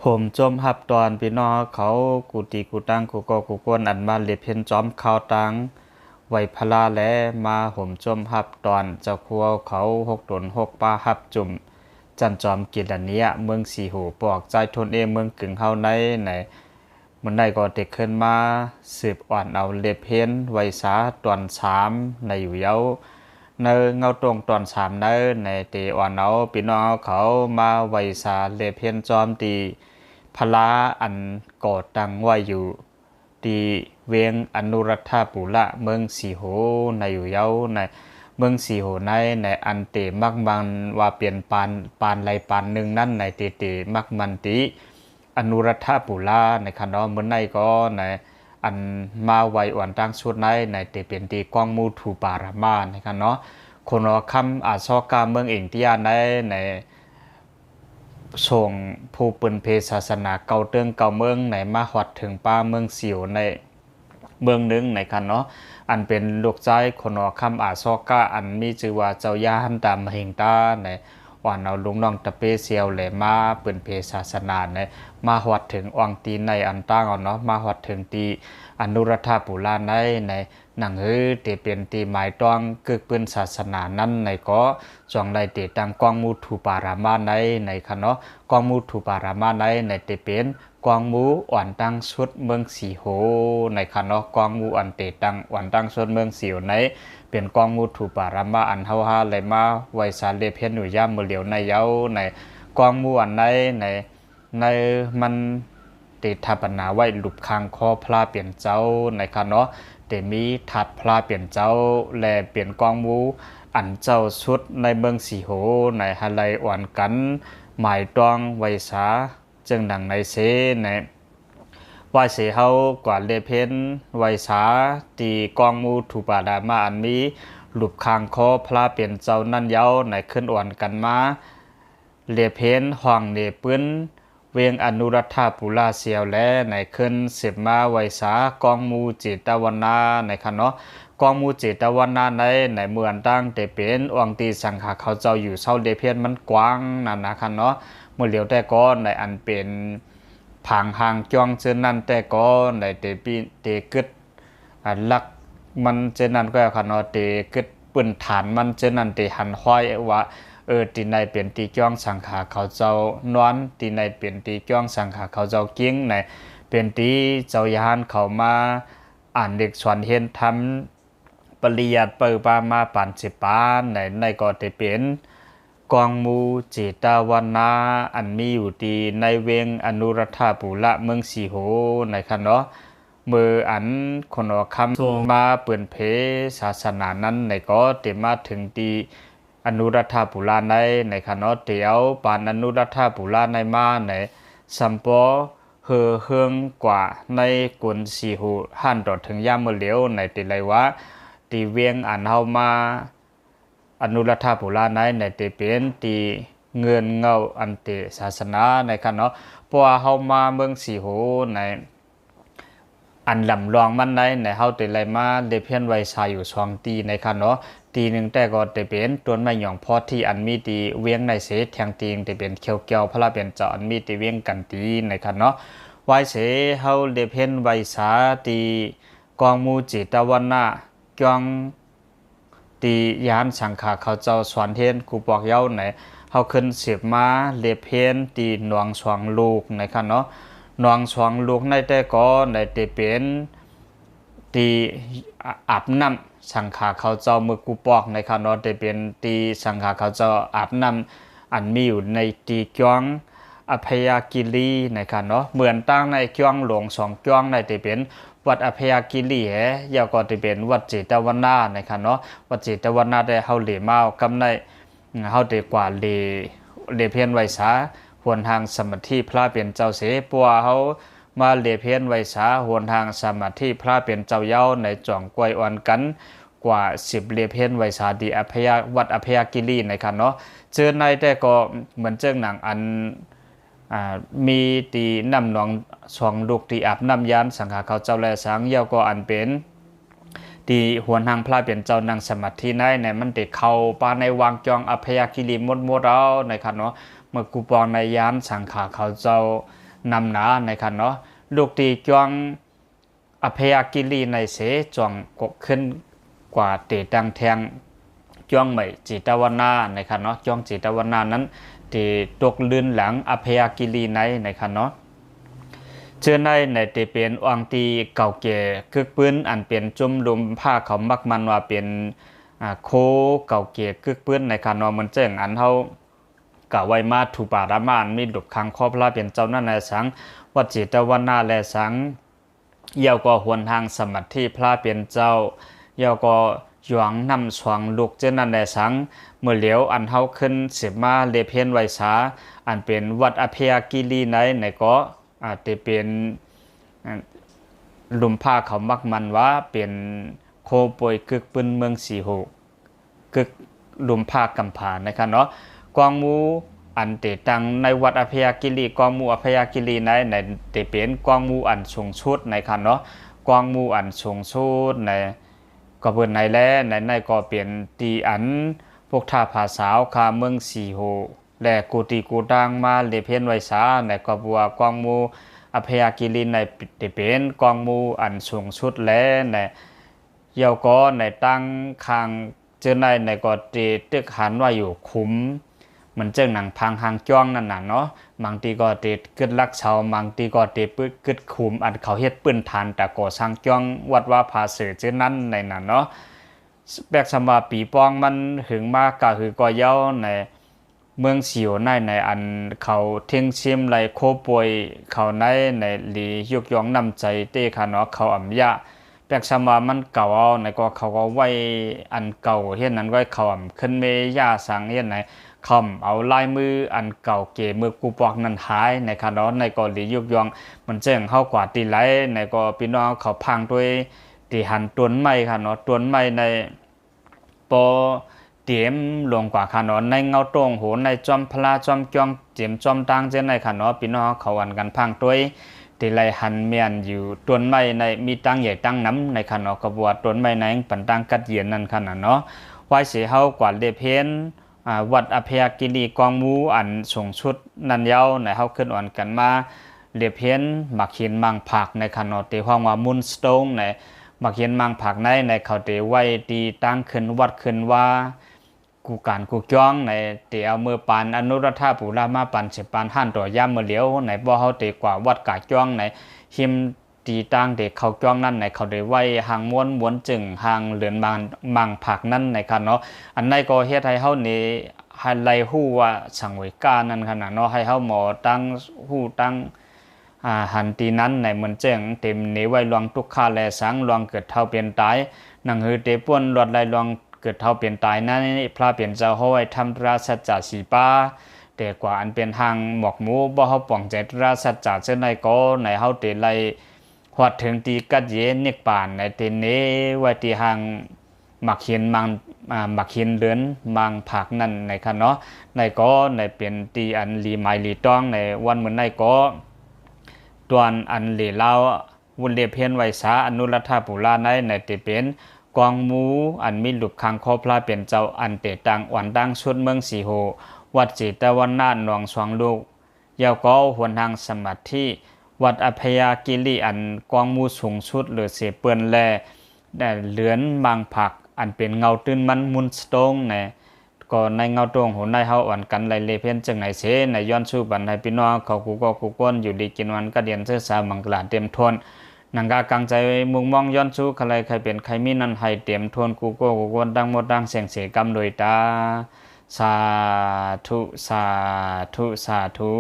ໂຮມຈົ່ມຮັບຕ້ອນພີ່ນ້ອງເຮົາເຂົາ ກູ່ຕີກູ່ຕັງ ກູ່ກໍກູ່ຄົນ ອັນມາເລຍນເພນຈອມຂ່າວຕ່າງໄຫວ້ພະລາ ແລະ ມາໂຮມຈົ່ມຮັບຕ້ອນເຈົ້າຄູເຮົາເຂົາ ຫົກຕົນຫົກປາຮັບຈຸ້ມ ຈັນຈອມກິລະເນຍ ເມືອງສີໂຫ ປອກຈາຍໂທນເອ ເມືອງກຶງເຮົາໃນ ໃນ ມື້ໃນກໍໄດ້ຂຶ້ນມາສືບອ່ອນເອົາເລຍນເພນໄຫວ້ສາຕອນສາມໃນຢູ່ເຍົາ ໃນເງົາຕົງຕອນສາມໃນ ໃນເຕອ່ອນເອົາພີ່ນ້ອງເຮົາເຂົາມາໄຫວ້ສາເລຍນເພນຈອມທີ່ພະລາອັນກໍ່ຕັ້ງໄວ້ຢູ່ທີ່ວຽງອະນຸລັດທະປູລະ ເມືອງສີໂຫໃນຢູ່ເຍົາ ໃນເມືອງສີໂຫໃນ ໃນອັນເຕມັກໝັ້ນວ່າເປັນປານ ປານໃດປານໜຶ່ງນັ້ນ ໃນເຕ ເຕມັກໝັ້ນທີ່ ອະນຸລັດທະປູລາໃນຄັນເນາະ ມື້ໃນກໍໃນ ອັນມາໄຫວ້ອອນຕັ້ງສຸດໃນ ໃນເຕເປັນທີ່ກອງໝູ່ທູປາຣາມາໃນຄັນເນາະ ໂຄນອຄຳອາຊອກາເມືອງອິນເດຍໃນ ໃນສົ່ງຜູ້ເປີນເຜສາສະໜາເກົ້າເຕີງເກົ້າເມືອງໃນ ມາຮອດເຖິງປ່າເມືອງສີໂຫໃນ ເມືອງໜຶ່ງໃນຄັນເນາະ ອັນເປັນລູກຊາຍໂຄນອຄຳອາຊອກາ ອັນມີຊື່ວ່າເຈົ້າຢາຫັນຕາມະຫິງຕາໃນ ອ່ອນເອົາລູກນ້ອງຕະເປສ່ຽວ ແລະ ມາເປີນເຜສາສະໜາໃນ ມາຮອດເຖິງອ່ອງຕີໃນອັນຕ່າງເນາະ ມາຮອດເຖິງທີ່ອະນຸລັດທະປູລາໃນ ໃນໜັງສືເຕເປັນທີ່ໝາຍຕ້ອງກຶກປືນສາສະໜານັ້ນໃນ ກໍຊ່ວງໃດເຕຕັ້ງກອງໝູ່ທູປາຣາມາໃນ ໃນຄັນເນາະ ກອງໝູ່ທູປາຣາມາໃນ ໃນເຕເປັນ ກອງໝູ່ອອນຕັ້ງສຸດເມືອງສີໂຫໃນຄັນເນາະ ກອງໝູ່ອັນເຕຕັ້ງອອນຕັ້ງສຸດເມືອງສີໂຫໃນ ເປັນກອງໝູ່ທູປາຣາມາ ອັນເຮົາຫາໄດ້ມາໄຫວ້ສາເລຍນເພນຢູ່ຍາມມື້ຫຼຽວໃນເຍົາ ໃນກອງໝູ່ອັນໃນ ໃນ ໃນມັນເຕຖາປະນາໄວ້ຮູບຄາງຄໍພະລາເປັນເຈົ້າໃນຄັນເນາະ ເຕມີທາດພະລາເປັນເຈົ້າ ແລະ ເປັນກອງໝູ່ອັນເຈົ້າສຸດໃນເມືອງສີໂຫໃນ ຫາໄດ້ອ່ອນກັນໝາຍຕ້ອງໄຫວ້ສາ ເຊິ່ງດັ່ງໃນເຊໃນ ວ່າເສເຮົາກວ່າເລຍນເພນໄຫວ້ສາ ທີ່ກອງໝູ່ທູປາຣາມາ ອັນມີຮູບຄາງຄໍພະລາເປັນເຈົ້ານັ້ນເຍົາໃນ ຂຶ້ນອ່ອນກັນມາເລຍນເພນຫ້ອງເນປືນ ວຽງອະນຸລັດທະປູລາສ່ຽວ ແລະ ໃນຂຶ້ນສືບມາໄຫວ້ສາກອງໝູ່ເຈຕະວັນນາໃນຄັນເນາະ ກອງໝູ່ເຈຕະວັນນາໃນ ໃນເມືອງຕ່າງເຕເປັນອ່ອງທີ່ສັງຂາເຂົາເຈົ້າຢູ່ເຊົາ ເລຍນເພນມັນກວ້າງນັ້ນນະຄັນເນາະ ມື້ຫຼຽວແຕ່ກ່ອນໃນ ອັນເປັນ ຜາງຮ່າງຈ້ອງເຈີນັ້ນແຕ່ກໍໄດ້ເຕປີ ເຕກຶດ ອາ ຫຼັກມັນເຈີນັ້ນກໍແລ້ວຄັນເນາະ ເຕກຶດພື້ນຖານມັນເຈີນັ້ນ ເຕຫັນຮອຍວ່າ ເອີ ທີ່ໃນເປັນທີ່ຈ້ອງສັງຂາເຂົາເຈົ້ານອນ ທີ່ໃນເປັນທີ່ຈ້ອງສັງຂາເຂົາເຈົ້າກິ້ງ ໃນເປັນທີ່ເຈົ້າຍານເຂົາມາ ອານເດັກສອນຮຽນທຳ ປະລິຍັດເປີປາມາປານສິບປານໃນ ໃນກໍໄດ້ເປັນກອງໝູ່ເຈຕະວັນນາ ອັນມີຢູ່ທີ່ໃນເວງອະນຸລັດທະປູລະ ເມືອງສີໂຫໃນຄັນເນາະ ເມື່ອອັນຄົນອອກຄຳມາເປີນເຜສາສະໜານັ້ນໃນ ກໍໄດ້ມາເຖິງທີ່ອະນຸລັດທະປູລາໃນ ໃນຄັນເນາະ ໄດ້ເອົາປານອະນຸລັດທະປູລາໃນມາໃນ ສຳປໍ ເຮີເຮືອງກວ່າໃນກຸນສີໂຫຫັ້ນ ຕອດເຖິງຍາມມື້ຫຼຽວໃນ ເຕໄລວ່າ ທີ່ວຽງອັນເຮົາມາອະນຸລັດທະປູລາໃນ ໃນເຕເປັນທີ່ເງິນເງົາອັນເຕສາສະໜາໃນຄັນເນາະ ເພາະວ່າເຮົາມາເມືອງສີໂຫໃນ ອັນລຳລອງມັນໃນ ໃນເຮົາເຕໄລມາເລຍນເພນໄຫວ້ສາຢູ່ສອງທີ່ໃນຄັນເນາະ ທີ່ໜຶ່ງແຕ່ກໍເຕເປັນຕົ້ນໄມ້ຫຍອງໂພທິ ອັນມີທີ່ວຽງໃນເສ ແທງຕີງເຕເປັນຂຽວແກ້ວພະລາເປັນເຈົ້າ ອັນມີທີ່ວຽງກັນຕີໃນຄັນເນາະ ໄວ້ເສເຮົາເລຍນເພນໄຫວ້ສາທີ່ກອງໝູ່ເຈຕະວັນນາ ກຽງ ທີ່ຍານສັງຂາເຂົາເຈົ້າສອນຮຽນ ກູປອກເຍົາໃນ ເຮົາຂຶ້ນສືບມາເລຍນເພນທີ່ໜອງສອງລູກໃນຄັນເນາະ ໜອງສອງລູກໃນແຕ່ກໍໃນ ເຕເປັນ ທີ່ອາບນ້ຳສັງຂາເຂົາເຈົ້າ ເມືອງກູປອກໃນຄະເນາະ ໄດ້ເປັນທີ່ສັງຂາເຂົາເຈົ້າອາບນ້ຳ ອັນມີຢູ່ໃນທີ່ກຽງອະພະຍາກິລີໃນຄະເນາະ ເໝືອນຕ່າງໃນກຽງຫຼວງສອງກຽງໃນ ໄດ້ເປັນວັດອະພະຍາກິລີແຮ ແລ້ວກໍໄດ້ເປັນວັດເຈຕະວັນນາໃນຄະເນາະ ວັດເຈຕະວັນນາໄດ້ ເຮົາເລມາເອົາກຳໃນ ເຮົາໄດ້ກວ່າເລ ເລພຽນໄຫວ້ສາ ຫົນທາງສະມາທິພະເປັນເຈົ້າເສ ເພາະວ່າເຮົາມາເລພຽນໄຫວ້ສາ ຫົນທາງສະມາທິພະເປັນເຈົ້າເຍົາໃນຈອງກ້ວຍອ່ອນກັນ ກວ່າສິບເລພຽນໄຫວ້ສາທີ່ອະພະຍາ ວັດອະພະຍາກິລີໃນຄະເນາະ ເຈີໃນແຕ່ກໍເໝືອນເຈີໜັງອັນ ອ່າ ມີທີ່ນ້ຳໜອງສອງລູກທີ່ອາບນ້ຳຍານສັງຂາເຂົາເຈົ້າແລະສັງ ແລ້ວກໍອັນເປັນ ທີ່ຫົວນາງພະເປັນເຈົ້ານັ່ງສະມາທິໃນ ໃນມັນໄດ້ເຂົ້າໄປໃນວັງຈອງອະພະຍາກິລີໝົດໆເອົາໃນຄະເນາະ ເມື່ອກູປອງໃນຍານສັງຂາເຂົາເຈົ້າ ນຳໜ້າໃນຄັນເນາະ ລຸກທີ່ຈວງອະພະຍາກິລີໃນເສ ຈວງກົກຂຶ້ນກວ່າເຕຕັງແທງ ຈວງໃໝ່ຈິຕະວະນາໃນຄັນເນາະ ຈວງຈິຕະວະນານັ້ນ ທີ່ຕົກລື່ນຫຼັງອະພະຍາກິລີໃນ ໃນຄັນເນາະ. ເຈີໃນໃນເຕເປັນອວງຕີເກົ່າແກ່ກຶກປືນ ອັນເປັນຈຸມລຸມພາເຂົາມັກມັນວ່າເປັນ ອາ ໂຄເກົ່າແກ່ກຶກປືນໃນຄັນເນາະ ເໝືອນເຊິ່ງອັນເຮົາ ກະໄວ້ມາທຸປາລະມານ ມີຮູບຄາງຄອພະລາເປັນເຈົ້ານັ້ນແລະສັງ ວັດຈິຕະວະນາແລະສັງ ແລ້ວກໍຫົນທາງສະມາທິພະລາເປັນເຈົ້າ ແລ້ວກໍຢວງນ້ຳສອງລູກເຈົ້ານັ້ນແລະສັງ ເມື່ອຫຼຽວອັນເຮົາຂຶ້ນສືບມາເລບເຫັນໄວສາ ອັນເປັນວັດອະພະຍາກິລີໃນ ໃນກໍ ອາດຈະເປັນ ອາ ລຸມພາເຂົາມັກມັນວ່າເປັນໂຄປ່ວຍກຶກປືນເມືອງສີໂຫ ກຶກລຸມພາກຳຜານະຄັນເນາະ. ກອງໝູ່ອັນເຕຕັ້ງໃນວັດອະພະຍາກິລີ ກອງໝູ່ອະພະຍາກິລີໃນ ໃນເຕເປັນກອງໝູ່ອັນສູງສຸດນະຄັນເນາະ ກອງໝູ່ອັນສູງສຸດໃນ ກໍເບີໃນແລ ໃນ ໃນກໍເປັນທີ່ອັນພວກທ້າວຜາສາວຂ້າເມືອງສີໂຫ ແລະ ກູຕີກູຕ່າງມາເລບເຫັນໄວສາ ໃນກໍເພາະວ່າກອງໝູ່ອະພະຍາກິລີໃນ ເຕເປັນກອງໝູ່ອັນສູງສຸດແລ ໃນ ແລ້ວກໍໃນຕັ້ງຂ້າງເຈີໃນ ໃນກໍເຕຕຶກຫັນວ່າຢູ່ຂຸມ ເໝືອນເຊິ່ງໜັງພັງຫາງຈ້ອງນັ້ນນະເນາະ ບາງທີກໍເຕກຶດຫຼັກເສົາ ບາງທີກໍເຕປຶກກຶດຂຸມ ອັນເຂົາເຮັດພື້ນຖານຕາກໍ່ສ້າງຈ້ອງວັດວາພາເສີເຈີນັ້ນໃນນັ້ນເນາະ. ແປກສຳວ່າປີປອງມັນຫຶງມາກະຫືກໍຍາວໃນ ເມືອງສີໂຫໃນ ໃນອັນເຂົາເທັງຊິມໄລໂຄປ່ວຍເຂົາໃນ ໃນລີຍົກຍ້ອງນ້ຳໃຈເຕຄະເນາະ ເຂົາອຳຍາ ແປກສຳວ່າມັນເກົ່າເອົາໃນກໍເຂົາກໍໄວ້ອັນເກົ່າ ເຮັດນັ້ນໄວ້ເຂົາອຳຂຶ້ນເມຍາສັງເຮັດໃນ ເຂົາອຳເອົາລາຍມືອັນເກົ່າເກມືກູປອກນັ້ນຫາຍໃນຄະເນາະ ໃນກໍລີຍົກຍ້ອງ ເໝືອນເຊິ່ງເຮົາກວາດທີ່ໄລ ໃນກໍພີ່ນ້ອງເຂົາພັງດ້ວຍ ທີ່ຫັນຕົ້ນໄມ້ຄະເນາະ ຕົ້ນໄມ້ໃນ ພໍຕຽມລົງກວ່າຄະເນາະ ໃນເງົາໂຕ່ງໂຫ ໃນຈອມພະລາ ຈອມກຽງ ເຈມ ຈອມຕ່າງເຊັ່ນໃນຄະເນາະ ພີ່ນ້ອງເຂົາອັນກັນພັງດ້ວຍ ທີ່ໄລຫັນແມ່ນຢູ່ຕົ້ນໄມ້ໃນ ມີຕັ້ງໃຫຍ່ຕັ້ງນຳໃນຄະເນາະ ກໍເພາະວ່າຕົ້ນໄມ້ໃນປັນຕັ້ງກັດເຢັນນັ້ນຄະນະເນາະ. ວາຍເສເຮົາກວາດເລບເຫັນ ອາ ວັດອະພະຍາກິລີກອງໝູ່ອັນສູງສຸດນັ້ນແລ້ວໃນ ເຮົາຂຶ້ນອອນກັນມາເລບເຫັນໝາກຫີນໝາງຜັກໃນຄະເນາະ ທີ່ເອີ້ນວ່າມູນສະໂຕນໃນ ໝາກຫີນໝາງຜັກໃນ ໃນເຂົາເຕໄວ້ທີ່ຕັ້ງຂຶ້ນວັດຂຶ້ນວາ ກູການກູກຽງໃນ ເຕເອົາເມືອປານອະນຸລັດທະປູລາມາປານເສປານຫ້ານຕໍ່ຍາມມື້ຫຼຽວໃນ ພວກເຮົາເຕກວ່າວັດກາກຽງໃນ ຮິມ ທີ່ຕັ້ງເດເຂົ້າກຽງນັ້ນໃນ ເຂົາໄດ້ໄວ້ຫາງມ້ວນ ມ້ວນຈຶ່ງຫາງເລີນມາງ ມັງຜັກນັ້ນໃນຄະເນາະ. ອັນໃນກໍເຮັດໃຫ້ເຮົານີ້ ໃຫ້ໄດ້ຮູ້ວ່າສັງເວການັ້ນຄະນະເນາະ ໃຫ້ເຮົາໝໍຕັ້ງ ຮູ້ຕັ້ງ ອາ ຫັນຕີນັ້ນໃນ ເໝືອນເຊິ່ງເຕັມເນໄວ້ລວງທຸກຂະແລສັງ ລວງເກີດເຖົ້າເປັນຕາຍ ໜັງຫືເຕປ່ວນລວດໄລ່ລວງເກີດເຖົ້າເປັນຕາຍໃນ ພະເປັນເຈົ້າເຮົາໄວ້ທຳຕະລາສັດຈາສີປາ ແຕ່ກວ່າອັນເປັນຫາງໝອກໝູ ບໍ່ເຮົາປອງໃຈຕະລາສັດຈາເຊັ່ນໃດກໍໃນ ເຮົາເຕໄລ່ ຮອດເຖິງທີ່ກັດເຢັນນິບປານໃນ ເຕເນໄວ້ທີ່ຫາງໝາກຫີນມັງ ອາ ໝາກຫີນເລີນມັງຜັກນັ້ນໃນຄະເນາະ. ໃນກໍໃນເປັນທີ່ອັນຫຼີໝາຍຫຼີຕ້ອງໃນວັນມື້ໃນກໍ ຕອນອັນເລລາວວຸນເລພຽນໄວສາອະນຸລັດທະປູລາໃນ ໃນເຕເປັນກອງໝູ່ອັນມີຮູບຄາງຄໍພະເປັນເຈົ້າ ອັນເຕຕັ້ງອວນຕັ້ງສຸດເມືອງສີໂຫ ວັດເຈຕະວັນນາ ໜອງສອງລູກ ແລ້ວກໍຫົນທາງສະມາທິ ວັດອະພະຍາກິລີ ອັນກອງໝູ່ສູງສຸດເຫຼືອເສເປີ້ນ ແລະ ເຫຼືອນມັງຜັກ ອັນເປັນເງົາຕື່ນມັນມູນສະໂຕນໃນ ກໍໃນເງົາຕົງຫົວໃນເຮົາອວນກັນໄລ່ເລພຽນຈັ່ງໃດເສ ໃນຍ້ອນສູ້ບັນໃຫ້ພີ່ນ້ອງເຂົາກູ່ກໍກູ່ຄົນຢູ່ດີກິນຫວານກະດຽນເຊື້ອສາມັງກະລາເຕັມທົນ ໜັງກາກາງໃຈມຸງມອງຍ້ອນສູ້ຄະໄລໃຄເປັນໃຄມີນັ້ນໃຫ້ເຕັມທົນກູ່ກໍກູ່ຄົນ ທັງໝົດທັງແສງເສກຳໂດຍຕາ ສາທຸ ສາທຸ ສາທຸ.